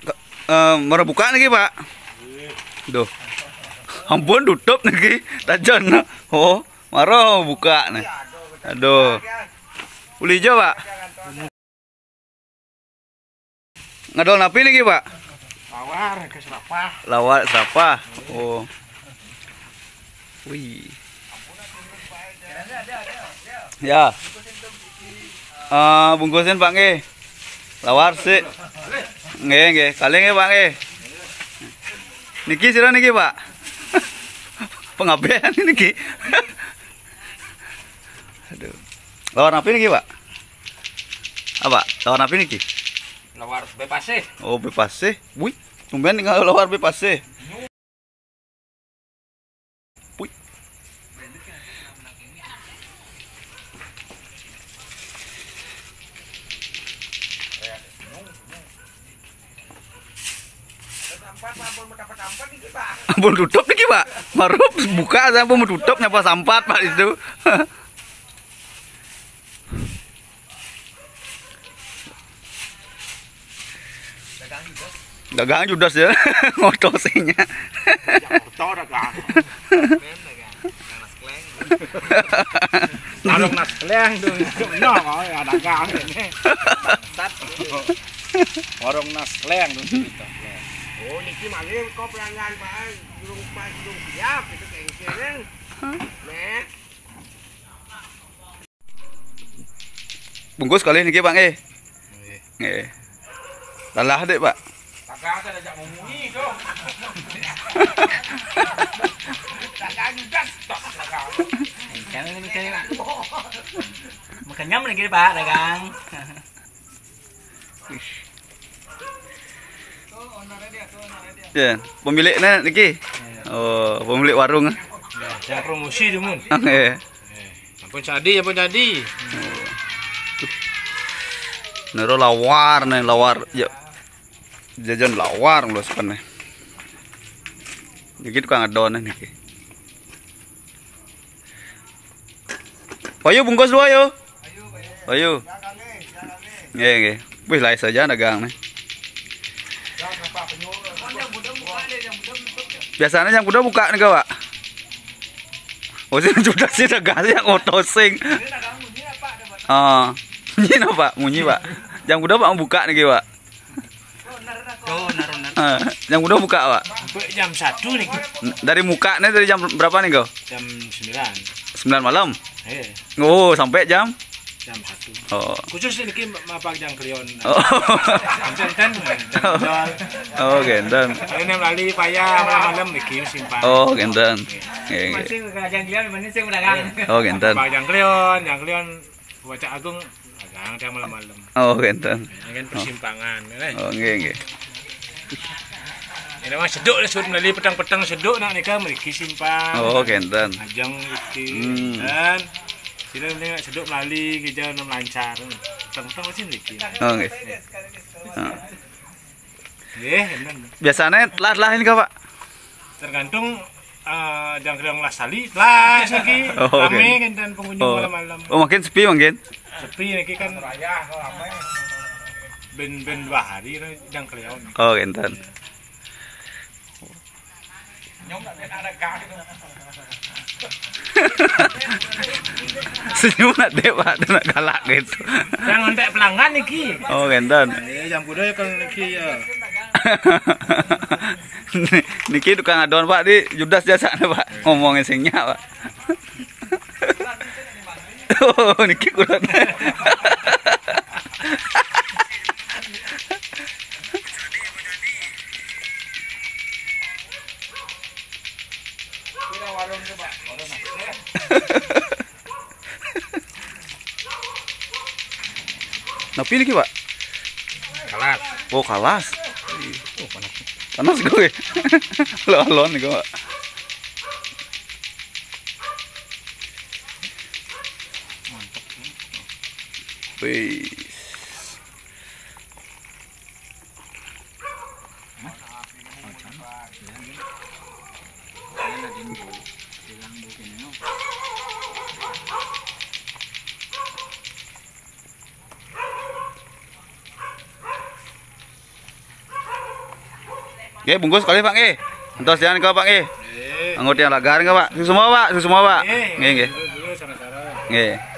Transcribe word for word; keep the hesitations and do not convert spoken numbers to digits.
Ka-, eh, mara buka niki, Pak? Duh. Ampun, tutup niki. Tajan. Oh, mara buka nih. Aduh. Uli jo, Pak? Ngadol napi niki, Pak? Lawar, ke serapah. Lawar serapah. Oh. Wih. Ya. Ah, bungkusin, Pak, nggih. Lawar sik. Nggih, nggih. Kalih nggih, Pak, nggih. Niki sira niki, Pak? Pengabdian niki. Aduh. Lawar napi niki, Pak? Apa? Lawar napi niki? Lawar bebas sih. Oh, bebas sih. Wih, tumben tinggal lawar bebas sih. Wih. Ampun tutup niki, Pak. Baru buka, saya ampun tutup nyapa sampat, Pak, itu. Dagang judas ya, ngotosinya. Motor dagang. Warung nasi kleng tuh. No, oh, ya dagang ini. Warung nasi kleng tuh. Oh, niki malih kok pelanggan, Pak. Durung pas, durung siap, itu kayak gini. Nih. Bungkus kalih niki, Pak, nggih. Nggih. Nggih. Lalah, Dik, Pak. Kagak ada ajak ngomongin, tuh. Kagak judas, tok, kagak. Jangan ini kayak makan nyam lagi, Pak, dagang. Ya, pemiliknya niki. Oh, pemilik warung. Ya, saya promosi, Dumun. Oke. Ampun jadi, ampun jadi. Nero lawar nih, lawar. Ya. Jajan lawar lho sebenarnya. Niki tukang adon niki. Ayo bungkus dua yo. Ayo. Nggih, nggih. Wih, laris saja dagang nih. Biasanya jam kuda buka nih, Pak. Oh, sing sudah sih dagang sih yang otosing. Ah, ini apa? Munyi, Pak. Jam kuda, Pak, buka nih, Pak. Tuh, naruh, naruh. Ah, jam kuda buka, Pak? Sampai jam satu nih. Dari muka nih dari jam berapa nih, Go? Jam sembilan. Sembilan malam? Iya. Oh, sampai jam? Jam satu. Oh. Khusus niki apa jam kelion. Oh. Enten-enten, jam dol. Oh, genten. Ini lali payah malam-malam niki simpang. Oh, genten. Nggih, nggih. Masih jam kelion, masih sing dagang. Oh, genten. Apa jam kelion, jam kelion Wacak Agung, dagang tiap malam-malam. Oh, genten. Ini kan persimpangan, kan? Oh, nggih, nggih. Ini mah seduk lah, sud melali petang-petang seduk nak nikah mriki simpang. Oh, genten. Ajeng iki. Hmm. Dan sila ini seduk melali kerja enam lancar. Petang-petang sih mriki. Oh, nggih. Heeh. Nggih, genten. Biasanya telat-telat ini, Pak? Tergantung, eh, jangkrik las sali, las lagi. Oh, oke. Rame kan dan pengunjung Oh. Malam-malam. Oh, makin sepi makin? Sepi lagi kan. Ben, ben dua hari lah jangkrik. Oh, enten. Senyum nak dek, Pak, tu nak galak gitu. Yang ngontek pelanggan niki. Oh, genten. Iya, jam kuda ya kalau niki ya. Niki tukang adon, Pak, di judas jasane, Pak. Ngomongin sing nyak, Pak. Oh, niki kurang. Napi niki, Pak? Kalas. Oh, kalas. Oh, panas. Panas gue. Alon-alon nih, Pak. Wih. Nggih, bungkus kalih, Pak, nggih. Entos tiang nika, Pak, nggih. Anggo tiang lagar nggih, Pak. Suksma, Pak, suksma, Pak. Nggih, nggih. Nggih.